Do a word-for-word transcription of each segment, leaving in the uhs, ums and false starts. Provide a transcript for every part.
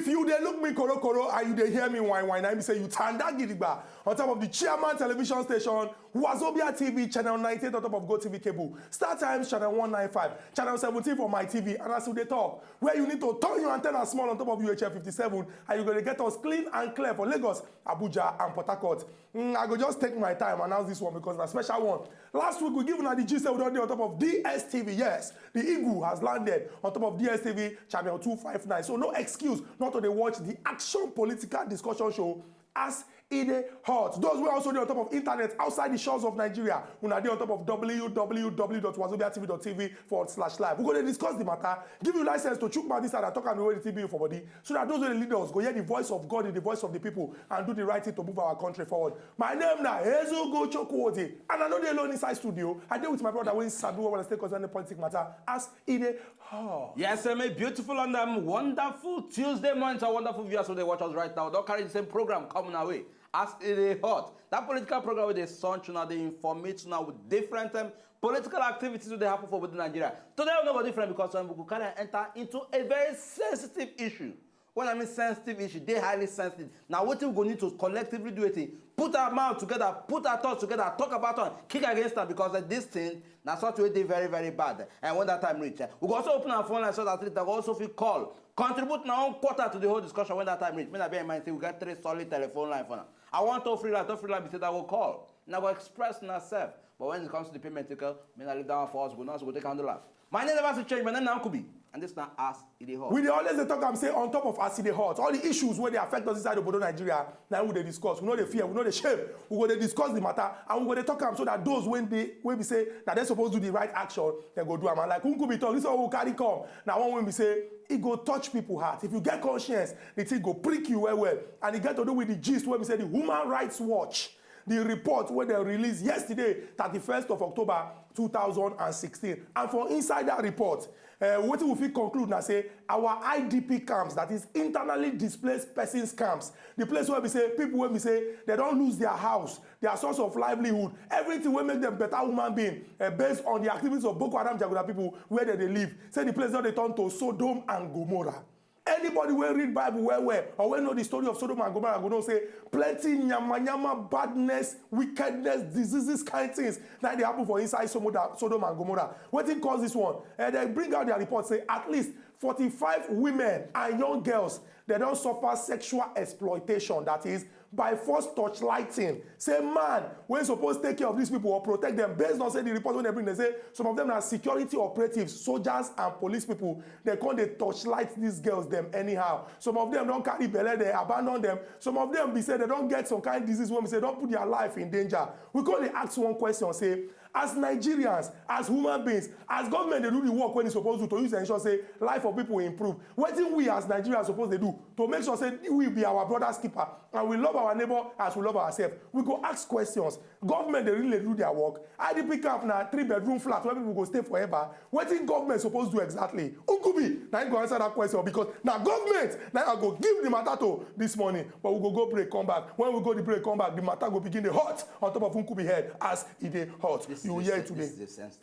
If you dey look me korokoro and you dey hear me whine whine, I mean say you tanda gidigba on top of the chairman television station, Wazobia T V channel ninety-eight on top of GoTV cable, Star Times channel one ninety-five, channel seventeen for my T V, and as we dey talk, where you need to turn your antenna small on top of U H F fifty-seven, and you go dey get us clean and clear for Lagos, Abuja, and Port Harcourt. Mm, I go just take my time announce this one because na special one. Last week we give una the gist say we don dey on top of D S T V. Yes, the eagle has landed on top of D S T V channel two five nine. So no excuse not to dey watch the action political discussion show as e dey hot. Those wey also dey on top of internet outside the shores of Nigeria, una dey on top of www.wazobiatv.tv forward slash live. We go dey discuss the matter, give you license to chook mouth inside and talk am the way the T V for body, so that those wey dey lead us go hear the voice of God in the voice of the people and do the right thing to move our country forward. My name na Ezugo Chukwudi, and I no dey alone inside studio. I dey with my brother wey sabi well when I stay concerned the politic matter as e dey hot. Yes, a beautiful and um, wonderful Tuesday morning to our wonderful viewers who dey watch us right now. Don carry the same program coming our way as e dey hot. That political program wey dey sunch una, dey informate una with different um, political activities wey dey happen for within Nigeria. Today we no go different because um, we go carry am enter into a very sensitive issue. When I mean sensitive issue, dey highly sensitive. Na wetin we go need to collectively do wetin? Put our mouth together, put our thoughts together, talk about am, kick against am because uh, this thing na something wey dey very very bad. And when that time reach, uh, we go also open our phone line so that we go also fit call, contribute na one quarter to the whole discussion when that time reach. Make una bear in mind say we get three solid telephone line for now. I want toll free line, toll free line be say that we call. Una go express una sef. But when it comes to the payment ticket, make una leave that one for us. We go know as we go take handle am. My name never still change. My name na Nkubi, and this na as e dey hot. We dey always dey talk am say on top of as e dey hot, all the issues wey dey affect us inside obodo Nigeria, na we dey discuss. We no dey fear, we no dey shame. We go dey discuss the matter, and we go dey talk am so that those wey dey wey be say na dem suppose do the right action, dem go do am. And like Nkubi talk, this one we carry come na one wey be say e go touch people heart. If you get conscience, the thing go prick you well well, and e get to do with the gist wey be say the Human Rights Watch, the report wey dem release yesterday, thirty-first of October two thousand and sixteen. And for inside that report, uh, wetin we fit conclude na say our I D P camps, that is internally displaced persons camps, the place where we say people wey be say they don lose their house, their source of livelihood, everything wey make them better human being, uh, based on the activities of Boko Haram Jaguda people where they dey live, say the place don dey turn to Sodom and Gomorrah. Anybody wey read Bible well well or wey know the story of Sodom and Gomorrah go know say plenty nyama nyama, badness, wickedness, diseases, kind things na dey happen for inside Somoda- Sodom and Gomorrah. Wetin cause this one? Eh, dem bring out their report say at least forty-five women and young girls dem don suffer sexual exploitation, that is by force torchlighting. Say man wey suppose take care of these people or protect them, based on say the report wey dem bring, dem say some of them na security operatives, soldiers and police people. Dem come dey torchlight these girls dem anyhow. Some of them don carry belle, dem abandon them. Some of them be say dem don get some kind disease wey be say don put their life in danger. We come dey ask one question say, as Nigerians, as human beings, as government dey do the work wey e suppose do to use ensure say life of people improve, wetin we as Nigerians suppose dey do to make sure say we be our brother's keeper and we love our neighbor as we love ourselves? We go ask questions. Government dey really do their work? I D P camp na three bedroom flat where people go stay forever? Wetin government suppose do exactly? Nkubi na him go answer that question because na government na I go give the matter to this morning. But we go go break, come back. When we go the break, come back, the matter go begin dey hot on top of Nkubi head as e dey hot. You hear it today.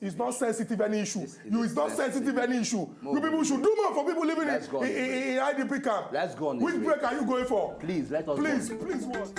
It's not sensitive any issue. You, it's not sensitive any issue. You people should do more for people living in, in, in, in I D P camp. Let's go on this break. Which break are you going for? Please, let us go on. Please, please, what?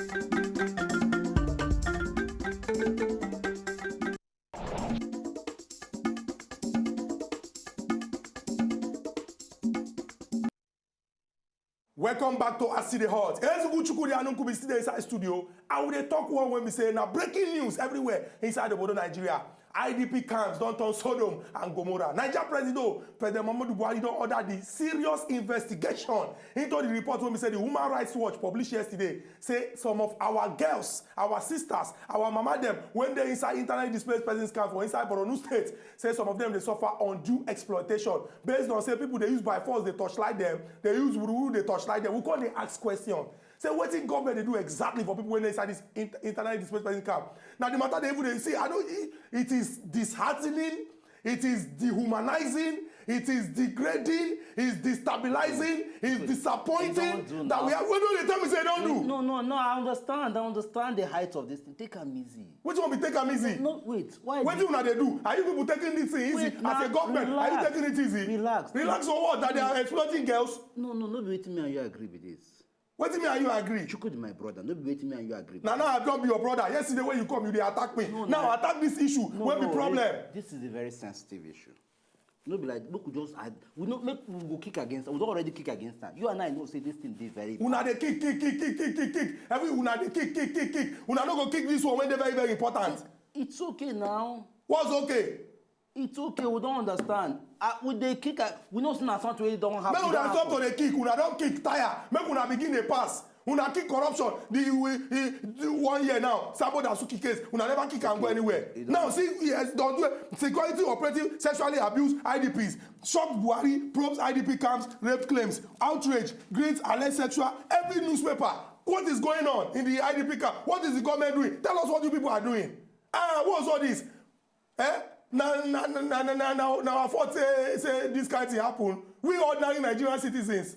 Welcome back to As E Dey Hot. Ezugu Chukwudi and Nkubi still dey inside studio. And we dey talk one wey be say na breaking news everywhere inside obodo Nigeria. I D P camps don turn Sodom and Gomorrah. Naija Presido, President Muhammadu Buhari don order the serious investigation into the report wey be say the Human Rights Watch publish yesterday. Say some of our girls, our sisters, our mama dem wey dey inside internally displaced persons camp for inside Borno State, say some of them dey suffer undue exploitation based on say people dey use by force dey torchlight them, dey use wuruwuru dey torchlight them. We come dey ask question. Say wetin government dey do exactly for people wey dey inside this in- internally displaced person camp? Na the matter dey even dey see. I know it, it is disheartening, it is dehumanizing, It is degrading, it's destabilizing, it's disappointing that we have. Wait, no, they tell me say don't do. No, no, no, I understand. I understand the height of this thing. Take am easy. Which one be take am easy? No, wait. Why? Wetin una dey do? Are you people taking this thing easy? As a government, are you taking it easy? Relax. Relax for what? That they are exploiting girls? No, no, no be wetin me and you agree with this. Wetin me and you agree? Chukwudi, my brother, no be wetin me and you agree. Na now I don be your brother. Yesterday when you come, you dey attack me. No, now attack this issue wey be problem. This is a very sensitive issue. No be like, make we just add, we no, make we go kick against, we don already kick against am. You and I know say this thing dey very bad. Una dey kick, kick, kick, kick, kick, kick, kick. Every una dey kick, kick, kick, kick. Una no go kick this one wey dey very, very important. It's okay now. What's okay? It's okay, we don understand. Ah, we dey kick, ah, we know say na something wey don happen. Make una stop to dey kick, una don kick tire. Make una begin dey pass. Una kick corruption. The, we, the, the one year now, Sabo Dasuki case, una never kick am go anywhere. Now, see, yes, don do it. Security operative sexually abused I D Ps. Shocked Buhari probes I D P camps, rape claims, outrage, greets alleged sexual. Every newspaper, what is going on in the I D P camp? What is the government doing? Tell us what you people are doing. Ah, what's all this? Eh? Na, na, na, na, na, na, na, na our fault say, say this kind thing happen. We ordinary Nigerian citizens.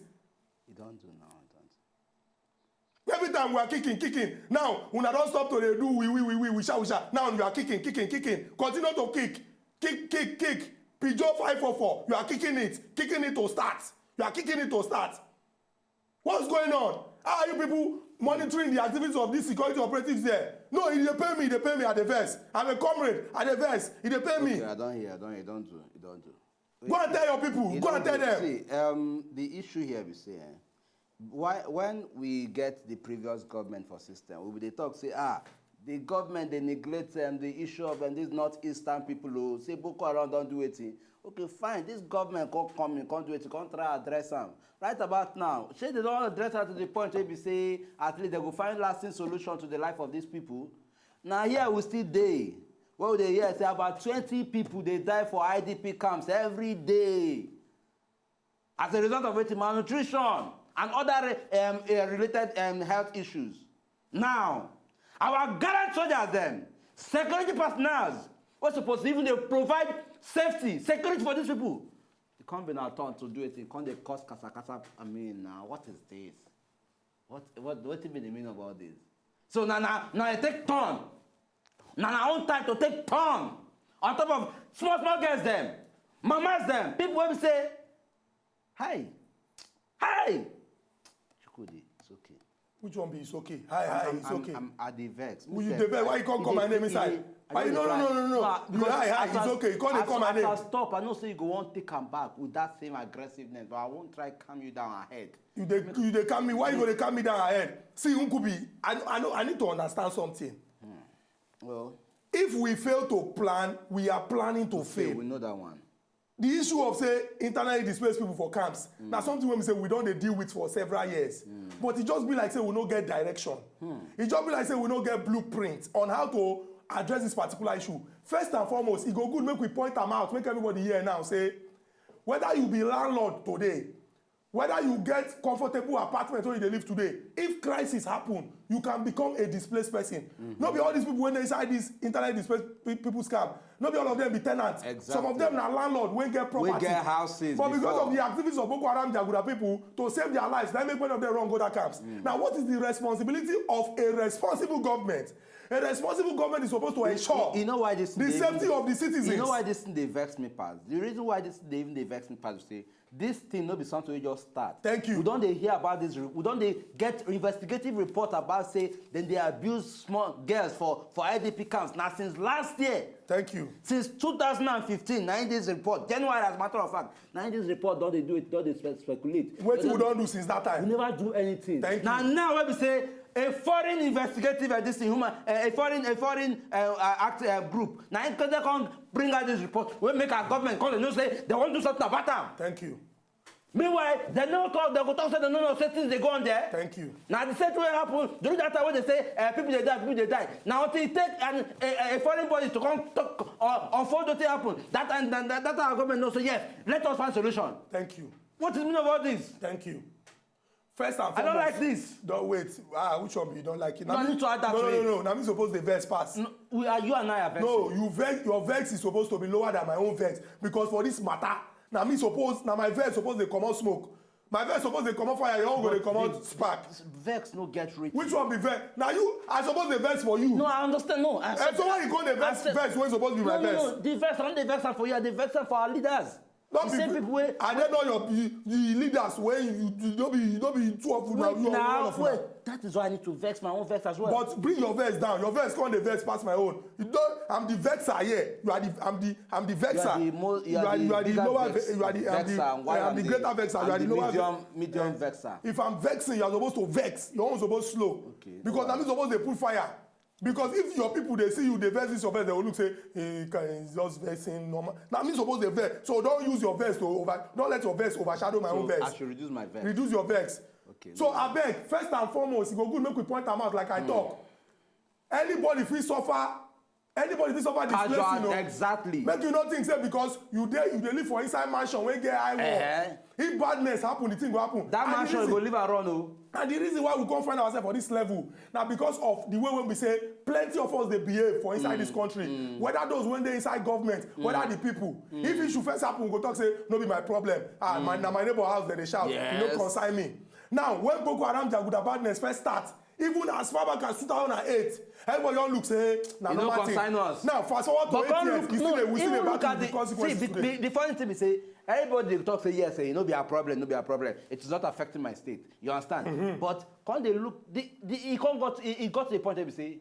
You don't do now, don't. Every time we are kicking, kicking. Now, una don stop to dey do we, we, we, we, we sha, we sha. Now you are kicking, kicking, kicking. Continue to kick. Kick, kick, kick. Peugeot five four four. You are kicking it. Kicking it to start. You are kicking it to start. What's going on? How are you people monitoring the activities of these security operatives there? No, e dey pain me, e dey pain me, I dey vex. I'm a comrade, I dey vex. E dey pain me. Okay, I don hear, I don hear, don't do, don't do. Go and tell your people, go and tell them. See, um, the issue here be say, eh, why, when we get the previous government for system, we dey talk say, ah, the government dey neglect, um, the issue of, um, these northeastern people o, say Boko Haram don do wetin. Okay, fine, this government come, come in, come do wetin, come try address am. Right about now, shey they don address am to the point wey be say at least they go find lasting solution to the life of these people? Na here we still dey, wey we dey hear say about twenty people dey die for I D P camps every day as a result of wetin, malnutrition and other, um, eh, related, um, health issues. Now, our gallant soldiers dem, security personnel, wey suppose even dey provide safety, security for these people, e come be na turn to do wetin, come dey cause kasakasa. I mean, na what is this? What, what, wetin be the meaning of all this? So na, na, na e take turn. Na, na own time to take turn on top of small, small girls dem, mamas dem, people wey be say, hi, hi, Chukwudi, it's okay. Which one be it's okay? Hi, hi, it's okay. I'm, I dey vex. Who you dey vex? Why you come call my name inside? Why you, no, no, no, no, no. You hi, hi, it's okay. You come dey call my name. As I stop, I know say you go wan take am back with that same aggressiveness, but I wan try calm you down ahead. You dey, you dey calm me. Why you go dey calm me down ahead? See, Nkubi, I, I know, I need to understand something. Well, if we fail to plan, we are planning to fail. We know that one. The issue of say internally displaced people for camps, na something wey we say we don dey deal with for several years. But e just be like say we no get direction. E just be like say we no get blueprint on how to address this particular issue. First and foremost, e go good make we point am out, make everybody hear now say whether you be landlord today, whether you get comfortable apartment wey you dey live today, if crisis happen, you can become a displaced person. No be all these people wey dey inside this internally displaced pe-, people's camp, no be all of them be tenants. Exactly. Some of them na landlord wey get property. Wey get houses. But because of the activities of Boko Haram jaguda people, to save their lives, na make many of them run go that camps. Now, what is the responsibility of a responsible government? A responsible government is supposed to ensure the safety of the citizens. You know why this thing dey vex me pass? The reason why this thing dey even dey vex me pass be say this thing no be something wey just start. Thank you. We don dey hear about this. We don dey get investigative report about say dem dey abuse small girls for, for I D P camps. Na since last year. Thank you. Since two thousand and fifteen, na in this report, January as a matter of fact, na in this report don dey do it, don dey spe-, speculate. Wetin we don do since that time? We never do anything. Thank you. Na now wey be say a foreign investigative, uh, this thing, human, uh, a foreign, a foreign, uh, uh, act, uh, group, na im come, come bring out this report wey make our government come dey know say dem wan do something about am. Thank you. Meanwhile, dem no talk, dem go talk say dem no know say things dey go on there. Thank you. Na the same thing wey happen during that time wey dey say, uh, people dey die, people dey die. Na until e take an, a, a foreign body to come talk or unfold wetin happen. That time, that, that, that time our government know say yes, let us find solution. Thank you. What is the meaning of all this? Thank you. First and foremost, I don't like this. Don't wait. Ah, which one you don't like it? No, I need to add that to it. No, no, no, no. Na me suppose dey vex pass. No, we are, you and I are vexing. No, you vex, your vex is supposed to be lower than my own vex, because for this matter, Na me suppose, na my vex suppose dey comot smoke. My vex suppose dey comot fire, your own go dey comot spark. Vex no get rating. Which one be vex? Na you, I suppose dey vex for you. No, I understand. No, I And so why you go dey vex vex wey suppose be my no, no, vex? No, the vex, I no dey vex am for you. I dey vex am for our leaders. No The be same people wey I dey know your the, the leaders wey you you no be you no be two of una wait you are now, one of una. Wait. That is why I need to vex my own vex as well. But bring your vex down. Your vex come dey vex pass my own. You don I'm the vexer here. You are the I'm the I'm the vexer. You are the mo- you are the you are the bigger lower vex- ve- you are the I'm vexer, the, and why I'm I'm the the- greater vexer. You I'm are the the lower medium vex- medium Eh, vexer. If I'm vexing, you are supposed to vex. Your own suppose slow. Okay, Because no na me suppose dey put fire. Because if your people dey see you dey vex this your vex, they go look say he can he's just vexing normal. Na me suppose dey vex. So don't use your vex to over don't let your vex overshadow my So own vex. I should reduce my vex. Reduce your vex. Okay, So no. Abeg, first and foremost, e go good make we point am out like I talk. Anybody fit suffer. Anybody fit suffer Casual, displacing o. Exactly. Make you no think say because you dey you dey live for inside mansion wey get high wall. Eh-heh. If badness happen, the thing go happen. That And the mansion reason- go leave and run o. And the reason why we come find ourselves for this level na because of the way wey we say plenty of us dey behave for inside this country. Whether those wey dey inside government, whether the people. If issue first happen, we go talk say no be my problem. Ah, my, na my neighbor house dem dey shout. E no Yes. concern me. Now, when Boko Haram Jaguda badness first start, even as far back as two thousand and eight, everybody don look say na E no normal thing. Concern us. Now, fast forward to But eight come years, look, we no, still dey we still dey even look battle at the the consequences see the, today. the, the funny thing be say everybody dey talk say yes, eh, no be our problem, no be our problem. It is not affecting my state. You understand? But come dey look, the, the, e come got e, e got to the point where be say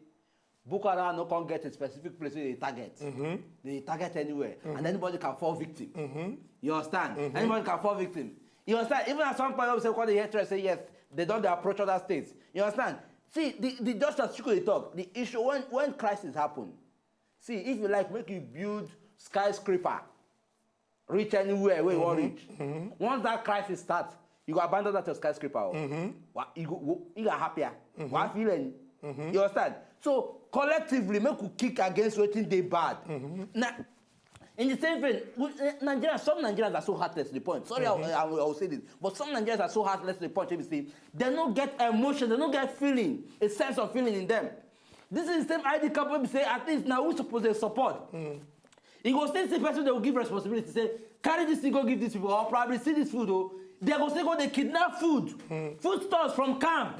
Boko Haram no come get a specific place wey dey target. They dey target anywhere, and anybody can fall victim. You understand? Anybody can fall victim. You understand? Even at some point, we say come dey hear threat say yes, they don dey approach other states. You understand? See, the the just as Chiko dey talk, the issue when when crisis happen, see if you like make you build skyscraper, reach anywhere where you wan reach. Once that crisis start, you go abandon that your skyscraper. O. Wa- You go you go happier. Wa feel any. You understand? So collectively, make we kick against wetin dey bad. Na in the same vein, we, eh, Nigerians, some Nigerians are so heartless to the point. Sorry, I, I, will- I will say this, but some Nigerians are so heartless to the point. Wey be say they no get emotion, they no get feeling, a sense of feeling in them. This is the same I D camp wey be say at least na we suppose dey support. E go still see person dey go give responsibility say carry this thing go give these people or probably see this food o. They go still go dey kidnap food, food stores from camp,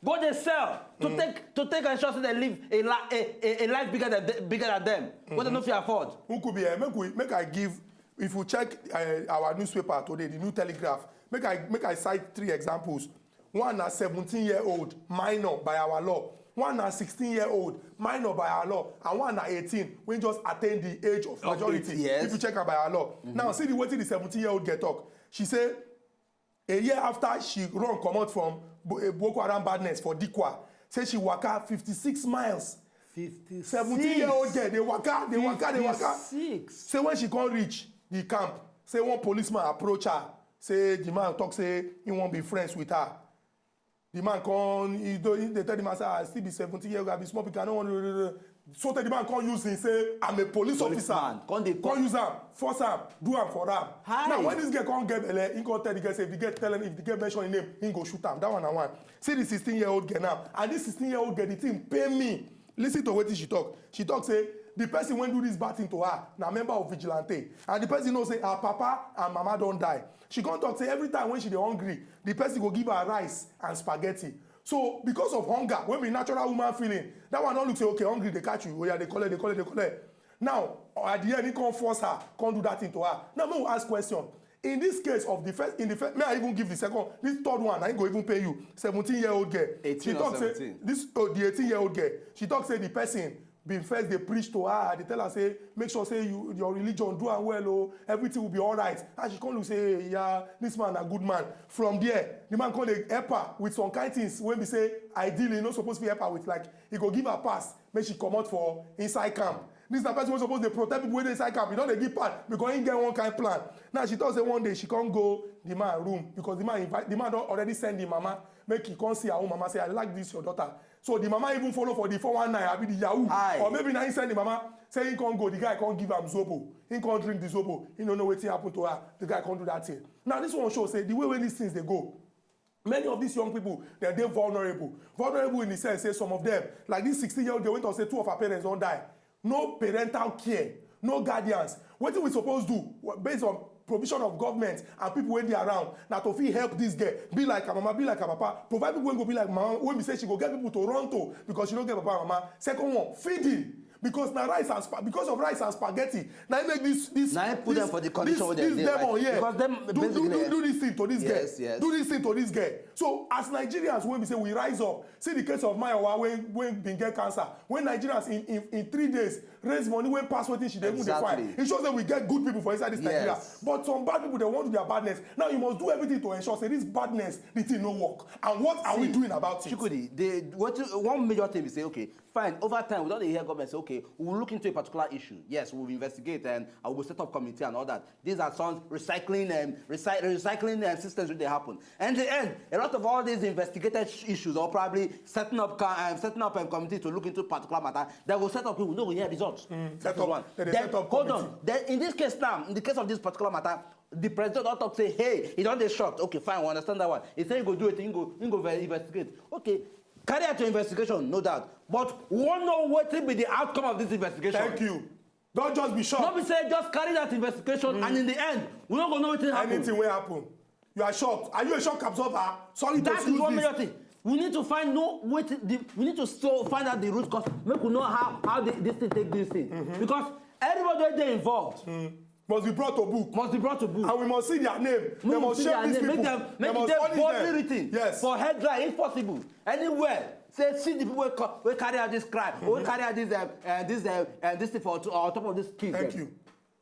go dey sell to take to take ensure say they live a, li- a, a, a life bigger than bigger than them, wey they no fit afford. Nkubi, eh, make we make I give if you check uh, our newspaper today, the New Telegraph, make I make I cite three examples. One na seventeen year old minor by our law. One na sixteen year old minor by our law, and one na eighteen wey just attain the age of Of majority. eight years. If you check am by our law. Now see the wetin the seventeen year old girl talk. She say a year after she run comot from Bo- eh, Boko Haram badness for Dikwa, say she waka fifty-six miles. Fifty-six. Seventeen year old girl dey waka dey waka dey waka. Fifty-six. Say when she come reach the camp, say one policeman approach her. Say the man talk say he wan be friends with her. The man come he do he dey tell the man say I still be seventeen year old, I be small pikin, I no wan. So tey the man come use him say I'm a police officer. Policeman, come dey Come use am force am do am for am. Hi. Now when this girl come get belle, he come tell the girl say if the girl tell him if the girl mention him name, he go shoot am. That one na one. See the sixteen year old girl now, and this sixteen year old girl the thing pain me. Listen to wetin she talk. She talk say the person wey do this bad thing to her na member of vigilante, and the person know say her papa and mama don die. She come talk say every time when she dey hungry, the person go give her rice and spaghetti. So because of hunger wey be natural woman feeling, that one don look say okay, hungry dey catch you, oya dey collect dey collect dey collect. Now at the end he come force her come do that thing to her. Now make we ask question. In this case of the first in the first may I even give the second this third one na him go even pay you. Seventeen year old girl. She Eighteen or talk say seventeen? This oh, the eighteen year old girl, she talk say the person bin first dey preach to her, dey tell her say make sure say you your religion do am well o, everything will be alright. And she come look say yeah, this man na good man. From there the man come dey help her with some kind things wey be say ideally he no suppose fit help her with, like he go give her pass make she comot for inside camp. This na person wey suppose dey protect people wey dey inside camp, he don dey give pass because he get one kind plan. Now she talk say one day she come go the man room because the man invite the man don already send the mama make he come see her own mama say I like this your daughter. So the mama even follow for the four one nine abi the yahoo. Aye. Or maybe na he send the mama say he come go, the guy come give am zobo, he come drink the zobo, he no know wetin happen to her, the guy come do that thing. Now this one show say the way wey these things dey go, many of these young people dem dey vulnerable. Vulnerable in the sense say some of them, like this sixteen year old girl wey talk say two of her parents don die, no parental care, no guardians. Wetin we suppose do based on provision of government and people wey dey around na to fit help this girl, be like her mama, be like her papa, provide people wey go be like mama, wey be say she go get people to run to because she no get papa and mama. Second one, feeding, because na rice and spa because of rice and spaghetti na im make this this Na im put this, them for the condition this, wey they this dey, demon right? Here Because them do do basically do do this thing to this girl. Yes, yes. Do this thing to this girl. So as Nigerians, when we say we rise up, see the case of Mayowa wey wey bin get cancer, when Nigerians in in in three days raise money wey pass wetin she dey even dey find. Exactly. E show say we get good people for inside this Nigeria. Yes. But some bad people, they want to their badness. Now you must do everything to ensure say this badness, the thing no work. And what are we See, doing about it? Chukwudi, the what one major thing we say, okay, fine. Over time, we don dey hear government say, okay, we will look into a particular issue. Yes, we will investigate and I will set up committee and all that. These are some recycling um, recy- recycling um, systems wey dey happen. And the end, a lot of all these investigated sh- issues or probably setting up ca- um, setting up a committee to look into particular matter, they go set up people, no go hear results. That Set is up- one. they dey Then set up hold committee. On. Then in this case now, in the case of this particular matter, the president don talk say, hey, he don dey shocked. Okay, fine, we understand that one. He say he go do it, he go he go ve- investigate. Okay, carry out your investigation, no doubt. But we wan know wetin be the outcome of this investigation. Thank you. Don't just be No shocked. Be say just carry that investigation and in the end, we no go know wetin happen. Anything wey happen, you are shocked. Are you a shock absorber? Sorry to That is use one this. Major thing. We need to find know wetin the we need to still find out the root cause. Make we know how how the, this thing take this thing. Because everybody wey dey involved Must be brought to book. Must be brought to book. And we must see their name. They Make must see shame their these name. People. Make them They make must them punish boldly them. Written Yes. For headline if possible. Anywhere. Say see the people wey, co- wey carry out this crime, or wey carry out this um, uh, this uh, uh, this thing for on top of this thing. Thank you.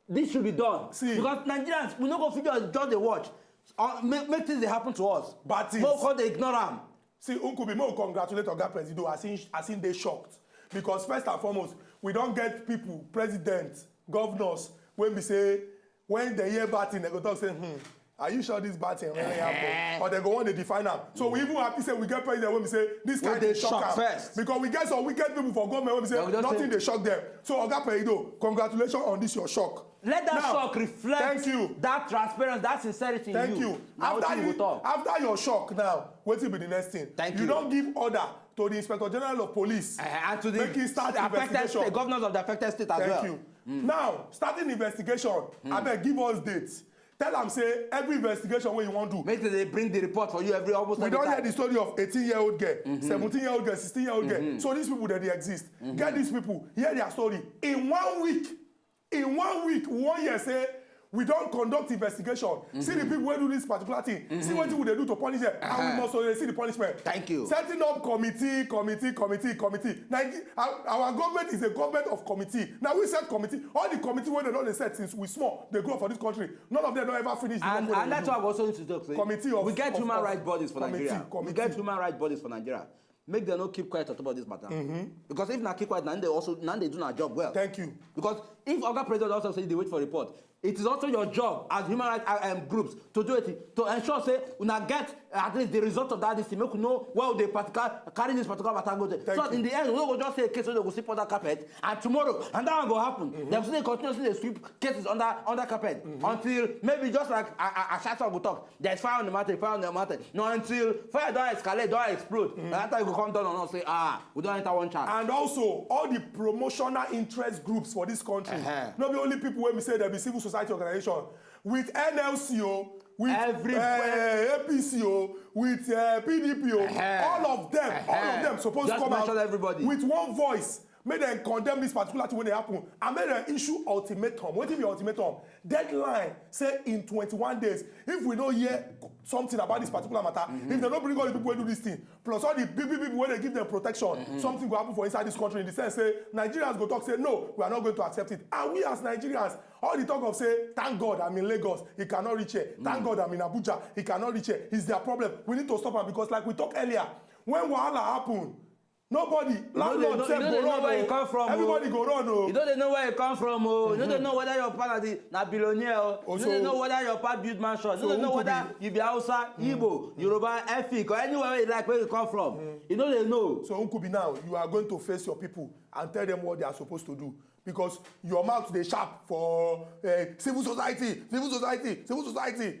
This should be done. See. Because Nigerians, we no go fit just just dey watch. Uh, make, make things dey happen to us. Bad things. No come dey ignore am. See, Nkubi, make we congratulate Oga Presido as he as he dey shocked, because first and foremost, we don get people, presidents, governors, wey be say when they hear bad thing, they go talk say, hmm, are you sure this bad thing really happen? Or they go want to define am. So we even happy say we get president wey be say this kind dey thing shock shock am. First. Because we get some wicked people for government wey be say They go just nothing say dey shock them. So Oga Presido, congratulations on this your shock. Let that Now, shock reflect thank you. That transparency, that sincerity Thank in you. you. Na After wetin you, we talk. After your shock now, wetin be the next thing? Thank You you. Don give order to the Inspector General of Police. Eh, and to the Make him start affected investigation. State, governors of the affected state as Thank well. You. Now, starting investigation, abeg give us date. Tell am say every investigation wey you wan do. Make sure they bring the report for you every almost We every don time. Hear the story of eighteen year old girl, seventeen year old girl, sixteen year old girl. So these people that they exist, get these people, hear their story. In one week, in one week, we wan hear say we don conduct investigation. See the people wey do this particular thing. See wetin we dey do to punish them, and we must to dey see the punishment. Thank you. Setting up committee, committee, committee, committee. Like our, our government is a government of committee. Now we set committee. All the committee wey dem don dey set since we small dey grow for this country. None of them don ever finish the And, work wey and dem that's do. Why I was also need to talk say Committee of- we get of- human of- rights bodies for committee, Nigeria. We committee. Get human rights bodies for Nigeria. Make them no keep quiet on top of this matter. Because if na keep quiet, now they also now they do our job well. Thank you. Because if Oga President also say they wait for report, it is also your job as human rights uh, um, groups to do it to ensure say una get at least the result of that this thing. Make we know where they particular carry this particular matter go there. Thank So you. In the end, we no go just say a case wey they go sweep under carpet and tomorrow and that one go happen. Dem still dey continuously dey sweep cases under under carpet until maybe just like Ashatu go talk, there is fire on the mountain, fire on the mountain. No, until fire don escalate, don explode, na that time you go come down on us say, ah, we don enter one chance. And also all the promotional interest groups for this country. No be only people wey be say dem be civil society organization, with N L C o, with Every- uh, A P C o, with uh, P D P o, all of them, all of them suppose Just come out mention everybody. With one voice, make dem condemn this particular thing wey dey happen and make dem issue ultimatum. Wetin be ultimatum? Deadline, say in twenty-one days, if we no hear something about this particular matter, if dem no bring all the people wey do this thing, plus all the big big people wey dey give them protection, something go happen for inside this country, in the sense say Nigerians go talk say, no, we are not going to accept it. And we as Nigerians, all the talk of say, thank God I'm in Lagos, he cannot reach here. Thank God I'm in Abuja, he cannot reach here. It's their problem. We need to stop am, because like we talk earlier, when wahala happen, nobody, landlord know- sef you no go dey know run where o. you come from o. Everybody go run o. You no dey know where you come from o. You no dey know whether your father na, na billionaire o. You no Also- dey know whether your papa build mansion. You So no dey know who could whether you be Hausa, Igbo, Yoruba, Efik, or anywhere wey you like where you come from. You no dey know. So Nkubi, now you are going to face your people and tell them what they are supposed to do, because your mouth dey sharp for uh, civil society, civil society, civil society.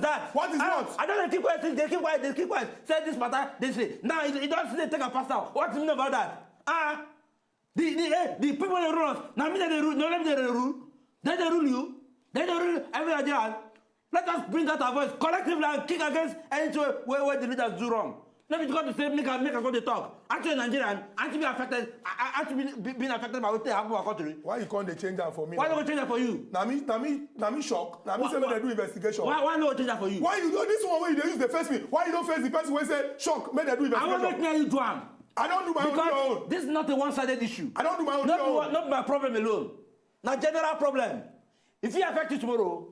is that? What is Ah, what? I don't dey keep quiet, dey keep quiet, dey keep quiet. Say this matter, this thing. Now you, you don still dey take am pass now. What do you know about that? Ah, the the eh, the people wey dey rule us, na me dem dey rule, na me dem dey rule. Dem dey rule you. Dem dey rule every Nigerian. Let us bring out our voice collectively and kick against anything wey wey the leaders do wrong. No be because to say make I make I go dey talk. Aren't you a Nigerian? Aren't you being affected? A- a- Aren't you being, be- being affected by wetin happen for our country? Why you come dey change am for me? Why no go change am for you? Na me, na me, na me shock. Na me Why- say make why- dem do investigation. Why why no go change am for you? Why you do this one wey you dey use dey face me? Why you no face the person wey say shock make dem do I wan investigation? make na you do am. I don do my own. Do your Because own. This is not a one-sided issue. I don do my own. Do No your be own. one- no be my problem alone. Na general problem. If e affect you tomorrow,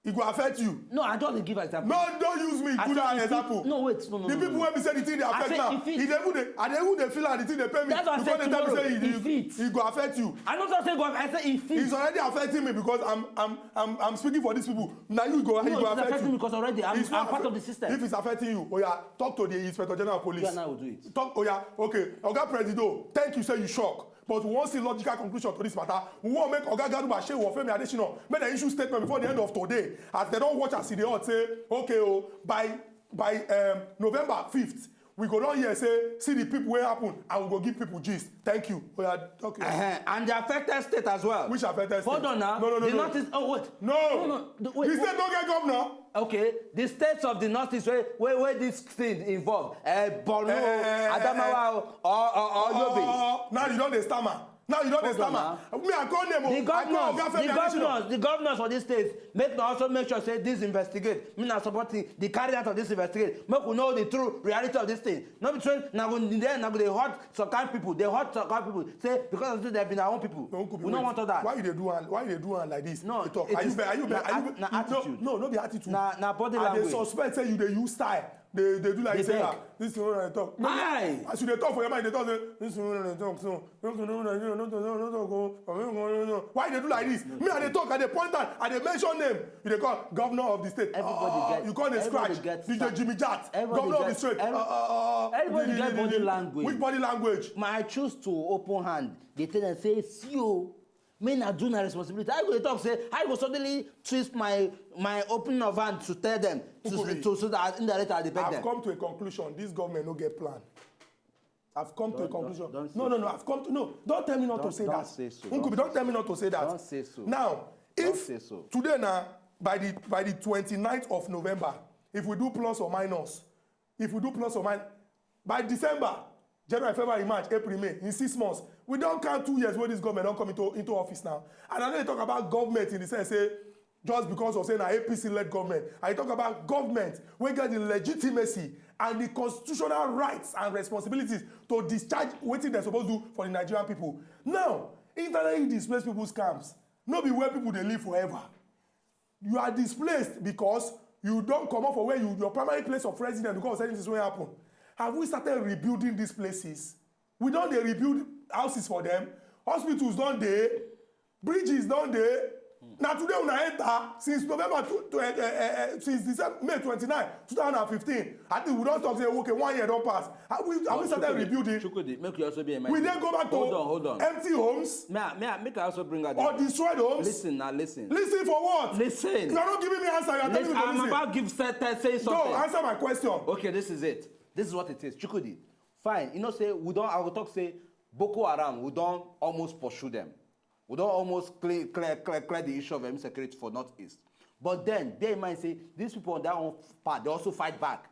E go affect you. No, I just dey give example. No, don't use me. I Good say an if it- example. No, wait, no, no, The no, people no. Wey be say the thing dey I affect say now. If it- E dey even dey, I dey even dey feel am the thing dey pain me. That's why I You say come dey tell me tomorrow, say e if dey, it- e go affect you. I no talk say go. I say if it. It's already affecting me because I'm I'm I'm I'm speaking for these people. Na you go e No, go it's affect affecting you. Me because already I'm, It's not I'm part affect- of the system. If it's affecting you, oya, talk to the Inspector General of Police. You and I will do it. Talk, oya, okay, Oga Presido, thank you say you shock, but we wan see logical conclusion to this matter. We wan make Oga Garuba, Shehu or Femi Adesina make dem issue statement before the end of today, as dem don watch as e dey hot say, okay o, by by um, November fifth, we go don hear say see the people wey happen, and we go give people gist. Thank you. Oya, talk your. Uh-huh. And the affected state as well. Which affected state? Hold on now. No, no, no, The no. Northeast. Oh wait. No. No, no. The, wait, The state wait. Don get governor. Okay, the states of the Northeast where where, where this thing involve, uh, Borno, Eh, eh, eh, eh, Adamawa, or or, or Yobe. Oh, now you don dey stammer. Now you don dey Hold on stammer. Me, I call name o. The I call governors, Oga the Femi Adesina. governors, the governors for these states, make dem also make sure say this investigate. Me na supporting the carry out of this investigate. Make we know the true reality of this thing. No be true. Na go there, na go dey hurt some kind people. Dey hurt some kind people. Say because of this, they be our own people. No, Uncle, We no wait. want all that. Why you dey do am? Why you dey do am like this? No, Dey talk. it Are you is- be- are you be- na are you at- na no, attitude. No, no be attitude. Na- na body I dey language. Suspect say you dey use style. Dey dey do like Dey say beg. Ah, this thing wey I talk. No, Aye. As you dey talk for your mind, dey talk say this thing wey I talk so. No, no, no, no, no, no, no, no, no, no. Why you dey do like this? Me, I dey talk, I dey point out, I dey mention name. You dey call governor of the state. Everybody Oh, get- you call dey everybody scratch. get D J style. Jimmy Jat, Everybody governor of the get- state. every- Uh, uh, uh, Everybody the- get the- body the- language. Which body language? My I choose to open hand. They tell them say see o. Me na do na responsibility. I go dey talk say I go suddenly twist my my opening of hand to tell them to Nkubi, to so that indirectly I dey beg I've them. Come to a conclusion. This government no get plan. I've come to a Don't- conclusion. don't- don't No, say no, no. so. I've come to no. Don't tell me not to Don't- say don't that. Say so. Nkubi, don't tell me not to say that. Don't say so. Now, Don't if say so. Today now, by the by the twenty-ninth of November, if we do plus or minus, if we do plus or minus, by December, January, February, March, April, May, in six months, we don count two years wey this government don come into into office now. And I no dey talk about government in the sense say just because of say na A P C led government. I talk about government wey get the legitimacy and the constitutional rights and responsibilities to discharge wetin dem suppose do for the Nigerian people. Now, internally displaced people's camps no be where people dey live forever. You are displaced because you don comot for where you, your primary place of residence because of certain things wey happen. Have we started rebuilding these places? We don dey rebuild houses for them. Hospitals don dey. Bridges don dey. Na today una enter since November two, two, eh, eh, eh, eh, since December, May twenty-nine, two thousand and fifteen. I think we don talk say okay, one year don pass. Have we have we started Chukwudi, rebuilding? Chukwudi, make you also be a We then go back to Hold on, hold on. Empty homes. May I, may I, make I also bring out Or the- Destroyed homes. Listen now, listen. Listen for what? Listen. You are not giving me answer. You are telling Listen, me to I'm listen. About to give say, say something. No, answer my question. Okay, this is it. This is what it is. Chukwudi, fine. You know, say we don't. I will talk. Say Boko Haram. We don't almost pursue them. We don't almost clear, clear, clear, clear the issue of insecurity for Northeast. But then, bear in mind, say these people on their own part, they also fight back.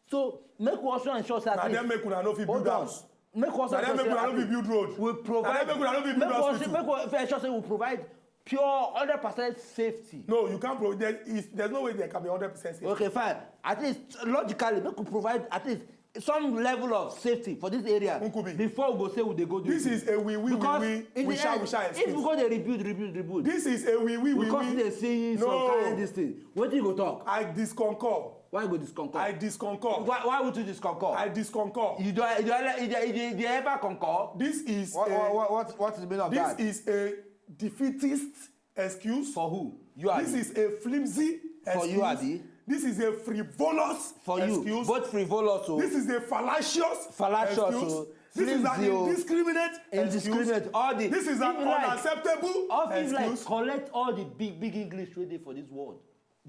So make we also ensure say Na dem make una no fit Hold build on. House. Make we also Na dem ensure make una say no fit build road. We provide. Na dem make una no fit build Make we also- hospital. Make we ensure say we provide pure hundred percent safety. No, you can't. Pro- there is, there's no way there can be hundred percent safety. Okay, fine. At least logically, make we provide at least some level of safety for this area. Nkubi, before we go say we dey go do this is a we we we we we shall we shall excuse. If we go dey rebuild rebuild rebuild, this is a we we we we, we come still dey see some kind this thing. Wetin you go talk? I disconcur. Why you go disconcur? I disconcur. Why, why would you disconcur? I disconcur. You do you do you do you ever concur? This is what, a, what, what, what is the meaning of this that? Is a defeatist excuse. For who? You are. This is a flimsy excuse. For you, Abi. This is a frivolous for you. Excuse. Both frivolous. Oh. This is a fallacious. Fallacious. Excuse. Oh. This is an indiscriminate. Indiscriminate. All the this is an unacceptable. All things like collect all the big big English wey dey for this world,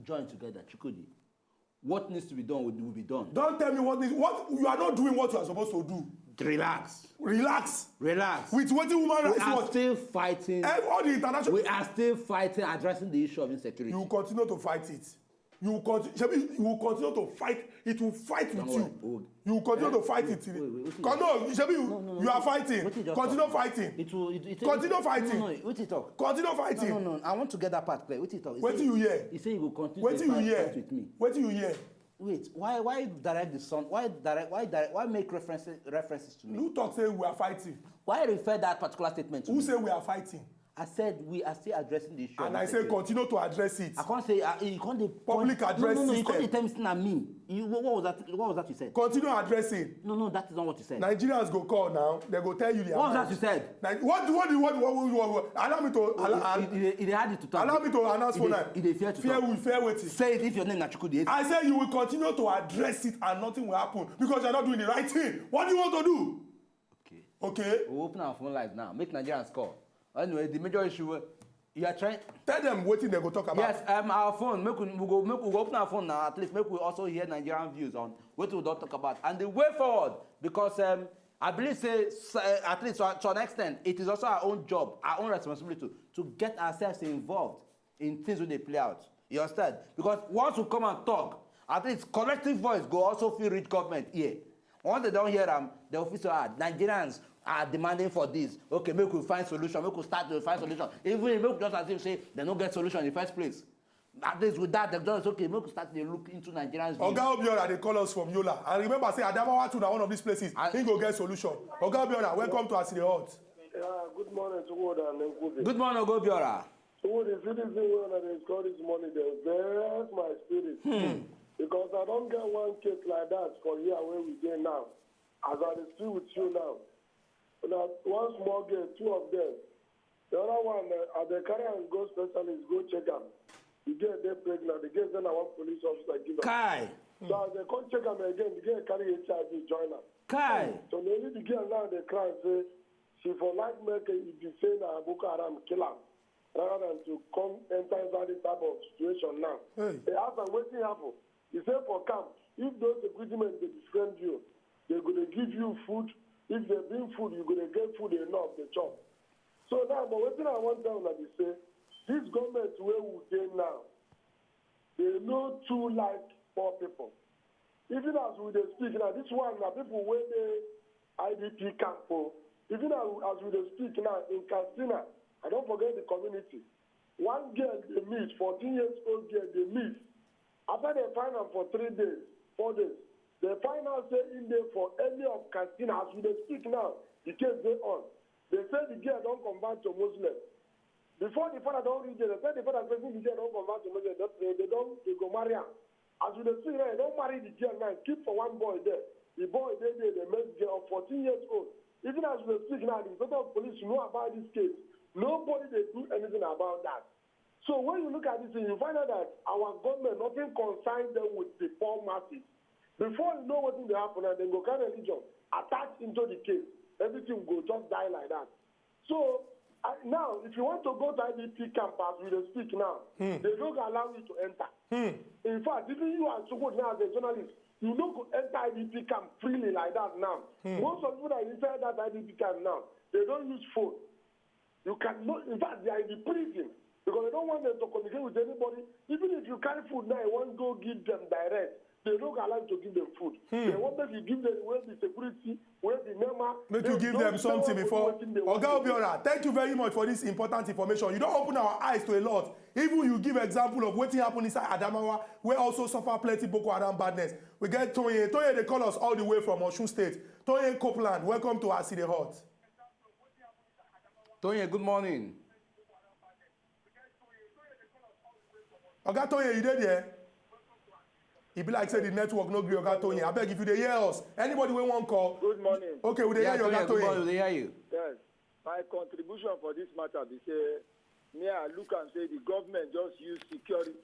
join together, Chukudi. What needs to be done will, will be done. Don't tell me what needs, what you are not doing what you are supposed to do. Relax. Relax. Relax. With wetin human rights watch. We are still fighting. Eh, all the international. We are still fighting addressing the issue of insecurity. You will continue to fight it. You will continue. You will continue to fight. It will fight with you. You will continue to fight it. Wait, wait, wait, no, Shebi, you are fighting. Continue fighting. It will, it, it, continue fighting. No, no, wait, talk. Continue fighting. No, no, no. I want to get that part clear. Wait, talk. What do you hear? You say you will continue to fight with me. What do you hear? Wait, why why direct the son? Why direct why direct why make references references to me? Who talk say we are fighting? Why refer that particular statement to me? Who say we are fighting? I said we are still addressing the issue. And I say continue to address it. I can't say uh, you can't dey public address system. No, no, no, you can't dey tell me say na me. You what, what was that? What was that you said? Continue addressing. No, no, that is not what you said. Nigerians go call now. They go tell you the. What was that you said? Like what what what what what? Allow me to. Allow me to announce for now. If they fear to fear we fear wetin? Say it if your name na Chukwudi. I say you will continue to address it and nothing will happen because you are not doing the right thing. What do you want to do? Okay. Okay. We open our phone lines now. Make Nigerians call. Anyway, the major issue wey you are trying. Tell them wetin they go talk about. Yes, um, our phone. Make we, we go make we go open our phone now. At least make we also hear Nigerian views on wetin we don talk about and the way forward. Because um, I believe say uh, at least to, to an extent, it is also our own job, our own responsibility to, to get ourselves involved in things wey dey play out. You understand? Because once we come and talk, at least collective voice go also fit reach government ear. Once they don hear am, they go fit say, ah, Nigerians are demanding for this. Okay, make we find solution, make we start to find solution. Even if make we just assume say they no get solution in the first place. At least with that, they just okay, make we start to look into Nigerians. Oga Obiora dey call us from Yola. And remember say Adamawa too na one of these places. He go get solution. Oga Obiora, welcome to As E Dey Hot. Yeah, good morning to Wood and Nkuzi. Good morning, Oga Obiora. So the citizen wey una dey call this morning dey vex my spirit. Hmm. Because I don get one case like that for here where we dey now. As I dey speak with you now, na one small girl, two of them. The other one, uh, as they carry am go specialist, go check am. The girl dey pregnant. The girl say na one police officer give am. Kai. So as they come check am again, the girl carry H I V join am. Kai. So na only the girl now dey cry say she for like make e be say na Boko Haram kill am. Rather than to come enter inside this type of situation now. Hey. They ask am wetin happen. He say for camp, if those security men dey befriend you, they go dey give you food. If they bring food, you go dey get food enough dey chop. So now, but wetin I wan tell una be say, this government wey we dey now, they no too like poor people. Even as we dey speak now, this one na people wey dey I D P camp o. Even as, as we dey speak now in Katsina, I don forget the community. One girl dey miss, fourteen years old girl dey miss. After they find am for three days, four days, they find out say im dey for area of Katsina. As we dey speak now, the case dey on. They say the girl don convert to Muslim. Before the father don reach there, they say the father say the girl don convert to Muslim. They, they don they go marry am. As we dey see now, they don marry the girl now, keep for one boy there. The boy dey there, dey make girl of fourteen years old. Even as we dey speak now, the inspector of police know about this case. Nobody dey do anything about that. So when you look at this thing, you find out that our government nothing concern them with the poor masses. Before you know wetin dey happen, and dem go carry religion attach into the case, everything go just die like that. So I, now, if you want to go to I D P camp as we dey speak now, hmm, they no go allow you to enter. Hmm. In fact, even you as Chukwu now as a journalist, you no go enter I D P camp freely like that now. Hmm. Most of people that inside that I D P camp now, they don use phone. You can no, in fact, they are in the prison because they don't want them to communicate with anybody. Even if you carry food now, you wan go give them direct, they no go allow you to give them food. Hmm. They want make you give them wey be security, wey be NEMA, To give them something before. Oga Obiora, thank you very much for this important information. You don open our eyes to a lot. Even you give example of wetin happen inside Adamawa, wey also suffer plenty Boko Haram badness. We get Toye. Toye dey call us all the way from Osun State. Toye Copeland, welcome to As E Dey Hot. Toye, good morning. Oga Toye, you dey there? E be like say the network no gree Oga Toye. Abeg, if you dey hear us, anybody wey wan call. Good morning. Okay, we dey hear you, Oga Toye. Good morning, we dey hear you. Yes. My contribution for this matter be say, me, I look am say the government just use security.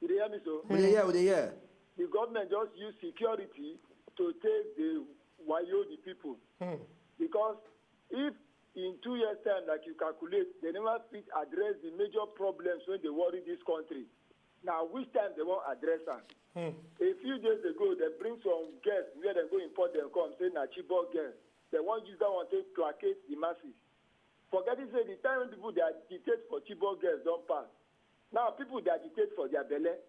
You dey hear me so? We dey hear, we dey hear. The government just use security to take the wayo the people. Hmm. Because if in two years' time, like you calculate, they never fit address the major problems wey dey worry this country, na which time they wan address am? Hmm. A few days ago, they bring some girls where they go import them come, say na Chibok girls. They wan use that one take placate the masses. Forgetting say the time when people dey agitate for Chibok girls don pass. Now people dey agitate for their belle.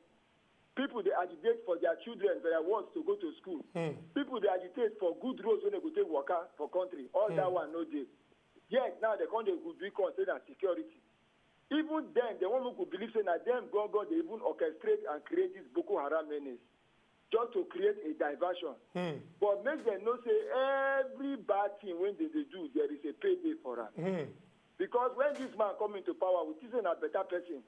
People dey agitate for their children, for their wards to go to school. Hmm. People dey agitate for good roads wey dem go take waka for country. All that one no dey. Yet now they come dey go big con say na security. Even then, they wan make we believe say na them gangan dey even orchestrate and create this Boko Haram menace, just to create a diversion. Hmm. But make them know say every bad thing wey they dey do, there is a payday for am. Hmm. Because when this man come into power, we think say na better person.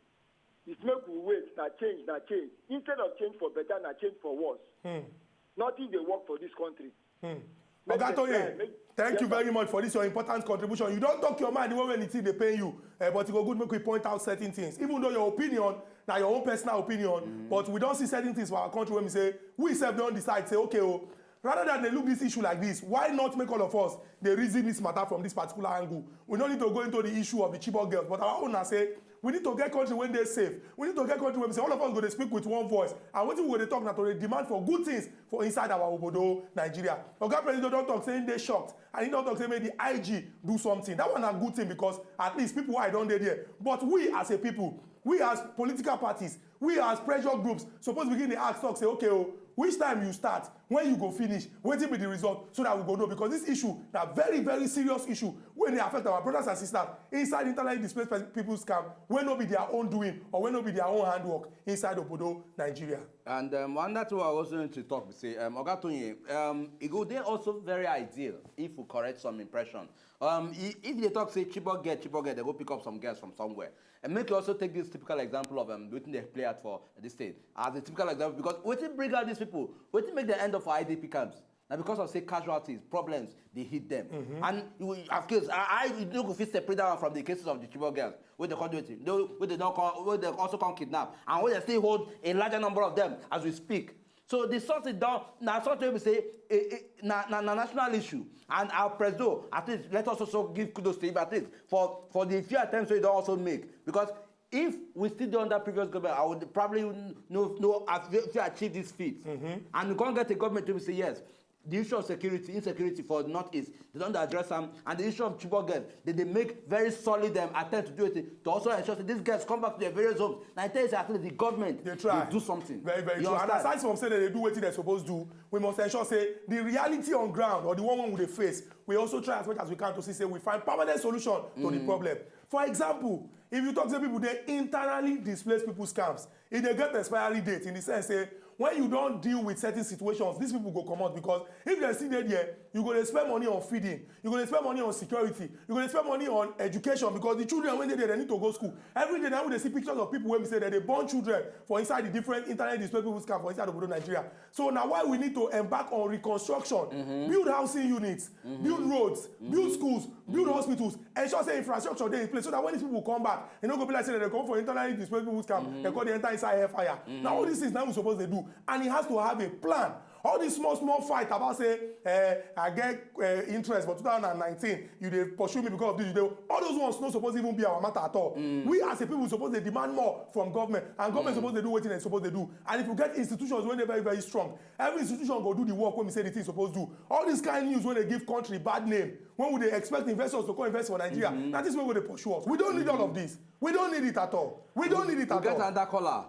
It's make we wait, na change, na change. Instead of change for better, na change for worse. Hmm. Nothing dey work for this country. Hmm. Make Oga them try, Toye, make, thank you very much for this your important contribution. You don talk your mind the way when the thing dey pain you, eh, but e go good make we point out certain things. Even though your opinion na your own personal opinion, but we don see certain things for our country wey we say, we sef don decide say, okay o, rather than dey look this issue like this, why not make all of us dey reason this matter from this particular angle? We no need to go into the issue of the Chibok girls, but our own na say we need to get country wey dey safe. We need to get country wey be say all of us go dey speak with one voice. And wetin we go dey talk na to dey demand for good things for inside our obodo Nigeria. Oga Presido don talk say he dey shocked, and he don talk say make the I G do something. That one na good thing, because at least people wey don dey there. But we as a people, we as political parties, we as pressure groups suppose begin dey ask, talk say, okay o, which time you start, when you go finish, wetin be the result, so that we go know, because this issue na very, very serious issue wey dey affect our brothers and sisters inside internally displaced pe-, people's camp, wey no be their own doing or wey no be their own handwork inside obodo Nigeria. And, um, one other thing I also need to talk be say, um, Oga Toye, um, e go dey also very ideal if we correct some impression. Um, i-, if they talk say Chibok girl, Chibok girl, they go pick up some girls from somewhere. And make you also take this typical example of, um, wetin dey play out for this state as a typical example, because wetin bring out these people, wetin make them end up for I D P camps? Na because of say casualties, problems dey hit them. Mm-hmm. And you, of course, I, I, you no go fit separate that one from the cases of the Chibok girls wey they come do wetin, no, wey they don come, wey they also come kidnap, and wey they still hold a larger number of them as we speak. So the something don, na something wey be say, eh, eh, na, na, na national issue. And our Presido, at least, let us also give kudos to him, at least for, for the few attempts wey he don also make. Because if we still dey under previous government, I would probably n-, no, no, have fit achieve this feat. Mm-hmm. And we can't get a government to say, yes, the issue of security, insecurity for Northeast, they don address am, and the issue of Chibok girls, they, they make very solid, um, attempt to do it, to also ensure that these girls come back to their various homes. Now, I tell you say at least the government dey try do something. Very, very true. And aside from say that they do wetin they suppose do, we must ensure say the reality on ground, or the one wey we dey face, we also try as much as we can to see say we find permanent solution to the problem. For example, if you talk say people dey internally displaced people's camps, e dey get expiry date, in the sense say when you don deal with certain situations, these people go comot, because if dem still dey there, you go dey spend money on feeding, you go dey spend money on security, you go dey spend money on education, because the children wey dey there, they need to go school. Every day now we dey see pictures of people wey be say dem dey born children for inside the different internally displaced people's camp for inside obodo Nigeria. So na why we need to embark on reconstruction, build housing units, build roads, build schools, build hospitals, ensure say infrastructure dey in place, so that when these people come back, e no go be like say dem dey come for internally displaced people's camp, dem come dey enter inside hellfire. Na all these things na we suppose dey do, and e has to have a plan. All this small, small fight about say, eh, I get, eh, interest for two thousand and nineteen, you dey pursue me because of this, you dey, all those ones no suppose even be our matter at all. We as a people suppose dey demand more from government, and government suppose dey do wetin dem suppose dey do. And if you get institutions wey dey very, very strong, every institution go do the work wey we say the thing suppose do. All this kind news wey dey give country bad name, when we dey expect investors to come invest for Nigeria, na this wey go dey pursue us. We don't need all of this. We don't need it at all. We don't need it at all. We get another caller.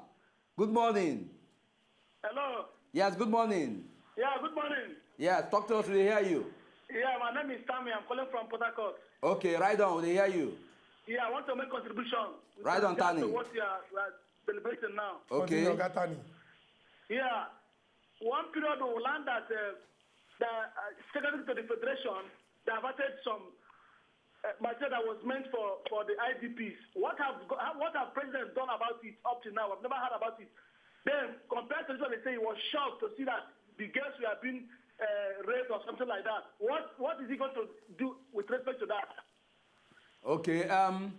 Good morning. Hello. Yes, good morning. Yeah, good morning. Yes, talk to us. We hear you. Yeah, my name is Tammy. I'm calling from Port Harcourt. Okay, right on. We dey hear you. Yeah, I want to make contribution. with Right on, regards Tani. To what you are, you are celebrating now. Okay. Continue, Oga Tani. Yeah, one period we learned that uh, the uh, Secretary to the Federation diverted some uh, material that was meant for, for the I D Ps. What have go- how- what have presidents done about it up to now? I've never heard about it. Then compared to this one, they say he was shocked to see that the girls were being uh, raped or something like that. What what is he going to do with respect to that? Okay. Um,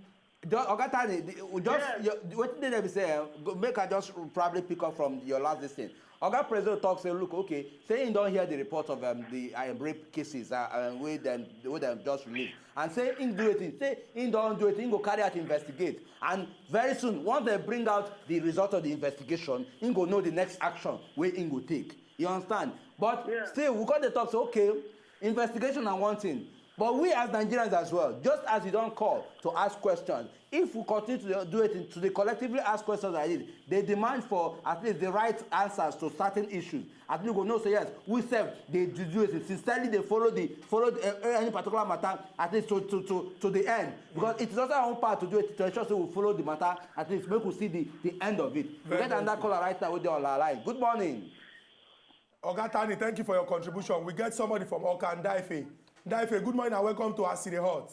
just, Oga Tani, the- we just Yes. your, wetin dey there be say eh, go- make I just probably pick up from your last this thing. Oga President talk say, look, okay, say he don hear the report of um, the um, rape cases uh, uh, wey dem wey dem just release, and say he do wetin, say he don do wetin, he go carry out investigate, and very soon once dem bring out the result of the investigation, he go know the next action wey he go take. You understand? But Yeah. Still, we come dey talk say, okay, investigation na one thing, but we as Nigerians as well, just as you don call to ask questions, if we continue to do it, to dey collectively ask questions like this, dey demand for at least the right answers to certain issues, at least we go know say yes, we sef dey do do it sincerely, dey follow the follow the, uh, any particular matter at least to to to to the end, because it is also our own part to do it, to ensure say we follow the matter at least make we see the the end of it. We Very get another good. Caller right now wey dey on our line. Good morning. Oga Tani, thank you for your contribution. We get somebody from Oka Ndaife. Ndaife, good morning and welcome to Asire Hot.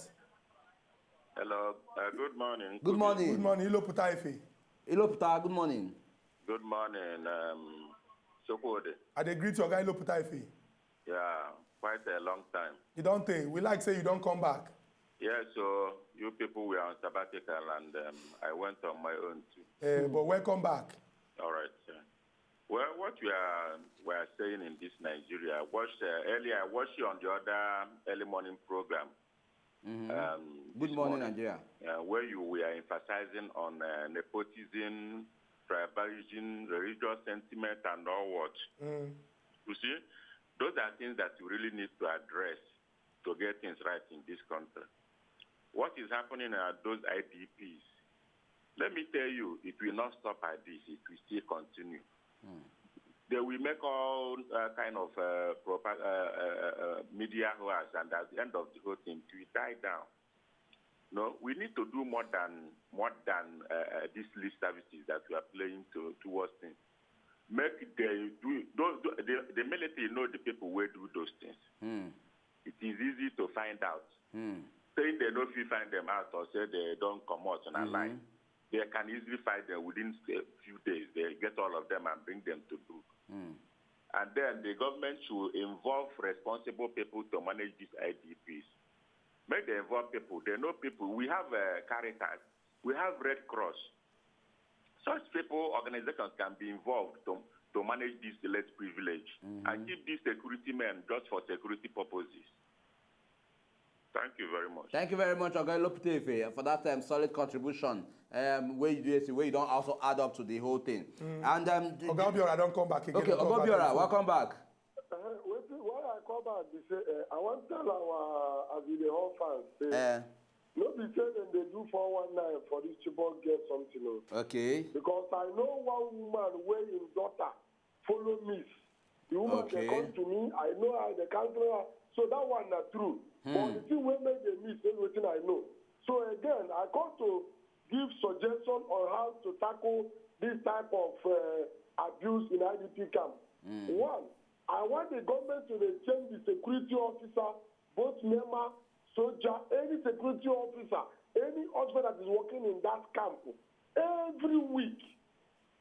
Hello, uh, good morning. Good Good morning. Morning, Iloputa Ife. Iloputa, good morning. Good morning, um, Sokode. I dey greet your guy Iloputa Ife. Yeah, quite a long time. You don tey. We like say you don come back. Yeah, so you people were on sabbatical and um, I went on my own too. Uh, but welcome back. All right, sir. Well, what we are we are saying in this Nigeria, I watched uh, earlier. I watched you on the other early morning program. Mhm. Um, Good this morning, Nigeria. Uh, where you were emphasizing on uh, nepotism, tribalism, religious sentiment, and all what. Mm. You see, those are things that you really need to address to get things right in this country. What is happening at those I D Ps? Let me tell you, it will not stop at this. It will still continue. They will make all uh, kind of uh, propa- uh, uh, uh, media hours, and at the end of the whole thing, it will die down. No, we need to do more than more than uh, uh, these lip services that we are playing to towards things. Make they do those, the, the military know the people who do those things. Hmm. It is easy to find out. Hmm. Saying they no fit find them out or say they don't come out on a Mhm. line. They can easily find them within a few days. They get all of them and bring them to book. Hmm. And then the government should involve responsible people to manage these I D Ps. Make they involve people. They know people. We have uh, Caritas. We have Red Cross. Such people, organizations can be involved to, to manage this less privilege and keep these security men just for security purposes. Thank you very much. Thank you very much, Oga Iloputa Ife, for that um, solid contribution. Um, where you do it, where you don't also add up to the whole thing. And um, the- Oga Obiora don come back again. okay, Don come Oga back Obiora, again. Welcome back. Uh, wetin why I call back be say uh, I wan tell our as we dey all fans say Uh, no be say dem dey do four one nine for this Chibok girl something o. Okay. Because I know one woman wey im daughter follow miss. The woman Okay. dey come to me, I know her, I dey counsel her. So that one na true. But the thing wey make dem miss is wetin I know. So again, I come to give suggestion on how to tackle this type of uh, abuse in I D P camp. One, I want the government to dey change the security officer, both NEMA, soldier, any security officer, any officer that is working in that camp, every week.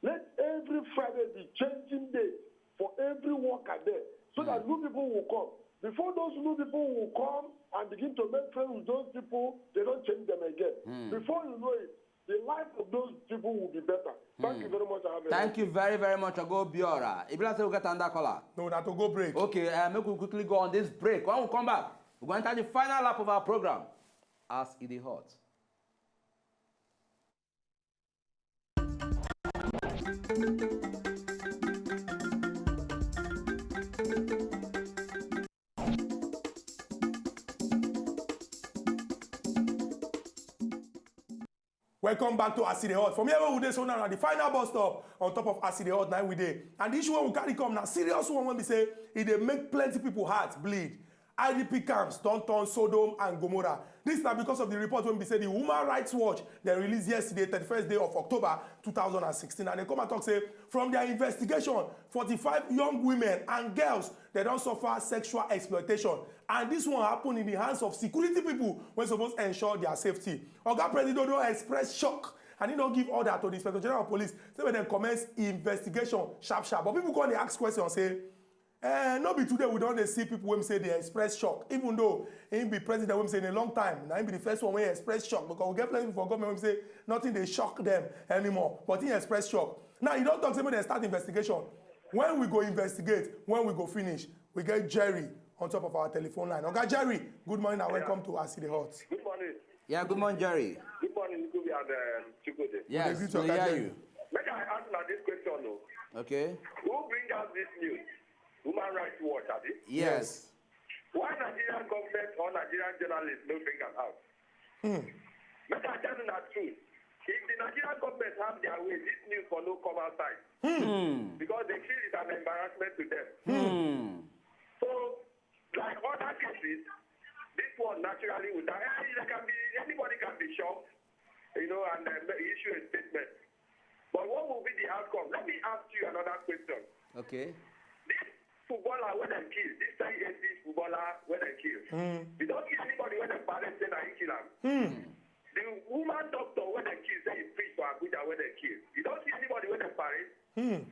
Let every Friday be changing day for every worker there so that new people will come. Before those new people will come and begin to make friends with those people, they don't change them again. Before you know it, the life of those people will be better. Thank you very much. I have a Thank you very, very much, Oga Obiora. If you say we get another caller. No, na to go break. Okay, uh, make we quickly go on this break. When we come back, we're going to enter the final lap of our program. As it is hot. Welcome back to Aside Hot. From here where we dey so now, na the final bus stop on top of Aside Hot na we dey. And the issue wey we carry come na serious one wey be say e dey make plenty people heart bleed. I D P camps don turn Sodom and Gomorrah. This na because of the report wey be say the Human Rights Watch dem release yesterday, thirty-first day of October two thousand and sixteen, and dem come and talk say from their investigation, forty-five young women and girls dem don suffer sexual exploitation, and this one happen in the hands of security people wey suppose ensure their safety. Oga Presido don express shock and he don give order to the Inspector General of Police say make dem commence investigation sharp sharp. But people come dey ask question say, eh, no be today we don dey see people wey be say dey express shock, even though he be president wey be say in a long time na he be the first one wey express shock, because we get plenty people for government wey be say nothing dey shock them anymore, but he express shock. Now he don talk say make dem start investigation. When we go investigate, when we go finish, we get Jerry on top of our telephone line. Oga Jerry, good morning and welcome to As E Dey Hot. Good morning. Yeah, good morning, Jerry. Good morning, Nkubi and um, Chikode. Yes, Good we morning, hear Jerry. You. Make I ask now this question, though. Okay. Who bring out this news? Human Rights Watch, Abi? Yes. Why Nigerian government or Nigerian journalists no bring am out? Make I tell you the truth. If the Nigerian government have their way, this news for no come outside. Because they feel it's an embarrassment to them. So, like other cases, this one naturally would die. Eh, there can be, anybody can be shocked, you know, and uh, issue a statement. But what will be the outcome? Let me ask you another question. Okay. This footballer wey dem kill, this thirty-eight footballer wey dem kill, you don see anybody wey dem parade say na him kill am? The woman doctor wey dem kill say he preach for Abuja wey dem kill, you don see anybody wey dem parade?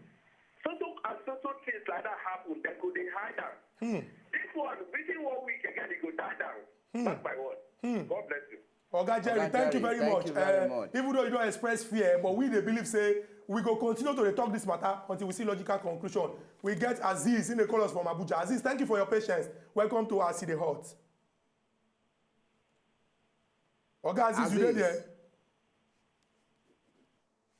So so and so so things like that happen, dem go dey hide am. This one, within one week again, e go die down. That's my word. God bless you. Oga Jerry, Oga thank you Jerry, very thank much. You very Eh, much. Even though you don express fear, but we dey believe say we go continue to dey talk this matter until we see logical conclusion. We get Aziz in the call us from Abuja. Aziz, thank you for your patience. Welcome to As E Dey Hot. Oga Aziz, you dey Aziz. There?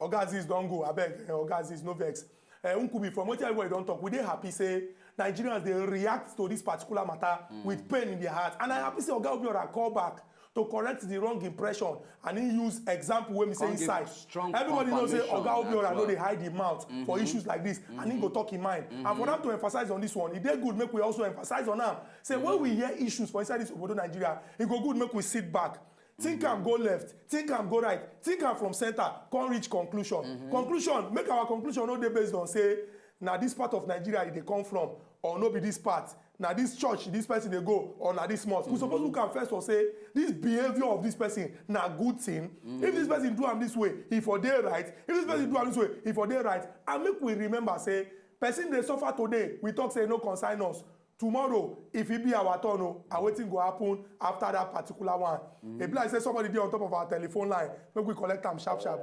Oga Aziz don go, abeg, eh, Oga Aziz, no vex. Uh, Nkubi, from wetin everybody don talk, we dey happy say Nigerians dey react to this particular matter with pain in their heart, and I happy say Oga Obiora call back to correct the wrong impression and he use example wey be say Come give inside. Strong Everybody know say confirmation Oga Obiora as no well. Dey hide him mouth for issues like this, and he go talk him mind. And for them to emphasize on this one, e dey good make we also emphasize on am say when we hear issues for inside this obodo Nigeria, e go good make we sit back. Think am go left, think am go right, think am from center, come reach conclusion. Conclusion, make our conclusion no dey based on say na this part of Nigeria e dey come from, or no be this part, na this church this person dey go, or na this mosque. We suppose look am first for say this behaviour of this person na good thing. If this person do am this way, e for dey right. If this person do am this way, e for dey right. And make we remember say person dey suffer today, we talk say e no concern us. Tomorrow, if e be our turn o, and wetin go happen after that particular one? E be like say somebody dey on top of our telephone line. Make we collect am sharp sharp.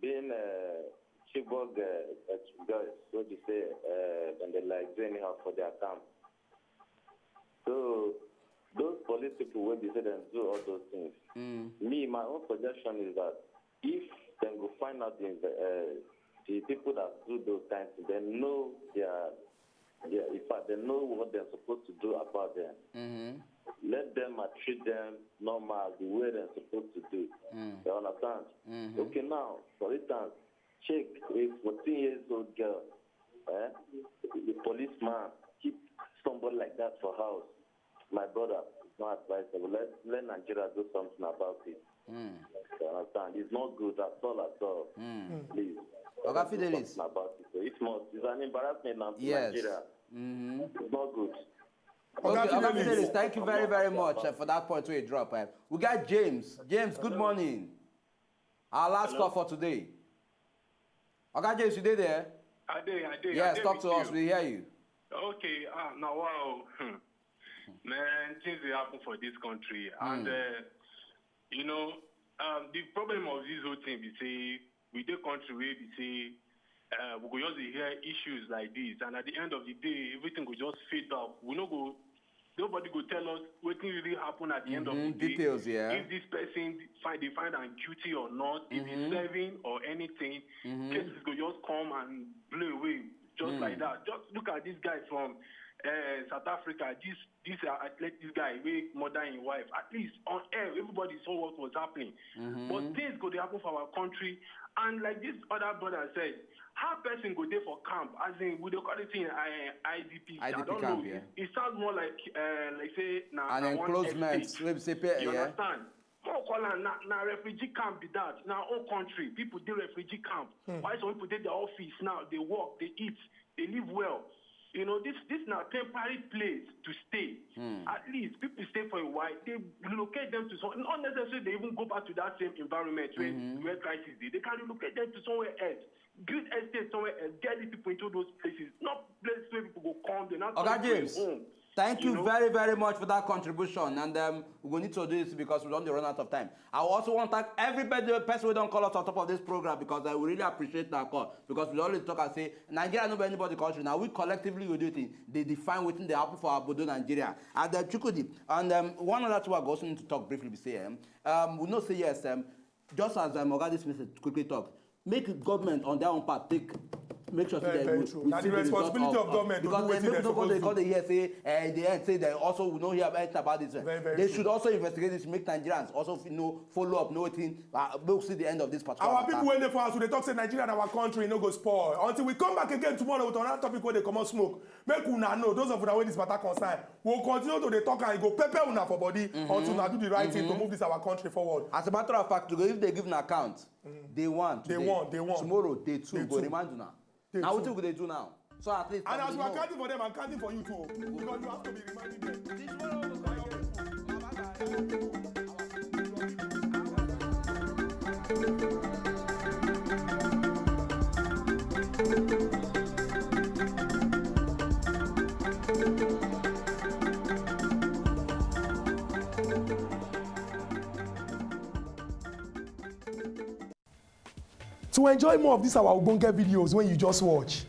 Being uh, Chibok uh, ex- guys, what you say, uh, when they like do anyhow for their camp. So those police people wey be say dem do all those things. Me, my own suggestion is that if dem go find out the uh, the people that do those kinds, dem know their their in fact dem know what they're supposed to do about them. Let them uh, treat them normal the way they're supposed to do. You understand? Okay, now for instance, check a fourteen years old girl, eh? The policeman keep somebody like that for house. My brother, it's not advisable. Let let Nigeria do something about it. You understand? It's not good at all, at all. Please. Oga Let them do Fidelis. Something about it. So if not, it's an embarrassment now to Yes. Nigeria. It's not good. Okay, Oga Fidelis, thank you very, very much uh, for that point wey you drop. Uh, we got James. James, good morning. Our last call for today. Oga James, you dey there? I dey, I dey. I Yes, dey talk to with us. You. We hear you. Okay, ah, now wow, hmm. Man, things dey happen for this country, and uh, you know, um, the problem of this whole thing be say we dey country wey be say uh, we go just dey hear issues like this, and at the end of the day, everything go just fade out. We no go, nobody go tell us wetin really happen at the end of the Mhm, day. details, yeah. If this person find they find am guilty or not, if he's serving or anything, cases go just come and blow away just like that. Just look at this guy from uh, South Africa. This this uh, athletic guy wey murder him wife. At least on air, everybody saw what was happening. But things go dey happen for our country. And like this other brother said, how person go dey for camp? As in, we dey call it in, uh, I D P. I D P I don't camp, know. Yeah. It, it sounds more like, uh, like say na an enclosement. You understand? More call am na, na refugee camp be that. Na our own country, people dey refugee camp. Hmm. Why some people dey their office now? They work, they eat, they live well. You know, this this na temporary place to stay. Hmm. At least people stay for a while. They relocate them to some. Not necessarily they even go back to that same environment where, mm-hmm, where crisis dey. They can relocate them to somewhere else. Build estate somewhere else. Get these people into those places. Not places where people go come. They're not coming to a home. Thank you very, very much for that contribution. And, um, we go need to do this because we don dey run out of time. I also want to thank everybody, the person wey don call us on top of this program, because I really appreciate that call, because we always talk and say Nigeria no be anybody country. Now we collectively go do it. Dey define wetin dey happen for obodo Nigeria. And, uh, Chukwudi, and, um, one other thing I go also need to talk briefly be say, um, um, we know say yes, um, just as, um, Oga this message quickly talk, make government on their own part take, make sure say we see the responsibility of government to do wetin dem suppose do. Because dem no go dey hear say, eh, the end say dem also, we no hear anything about this. They should also investigate this, make Nigerians also know, follow up, know wetin, uh, make we see the end of this particular matter. Our people wey dey for house, we dey talk say Nigeria na our country, e no go spoil. Until we come back again tomorrow with another topic wey dey comot smoke, make una know, those of una wey this matter concern, we go continue to dey talk and e go pepper una for body until una do the right thing to move this our country forward. As a matter of fact, if they give an account, day one today, tomorrow day two, go remind una. Now wetin we go dey do now? So at least, and as we are counting for them, I'm counting for you too, because you have to be reminding them. This one we go call your people. To enjoy more of these our ogbonge videos when you just watch,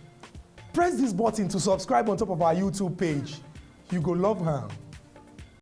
press this button to subscribe on top of our YouTube page. You go love am.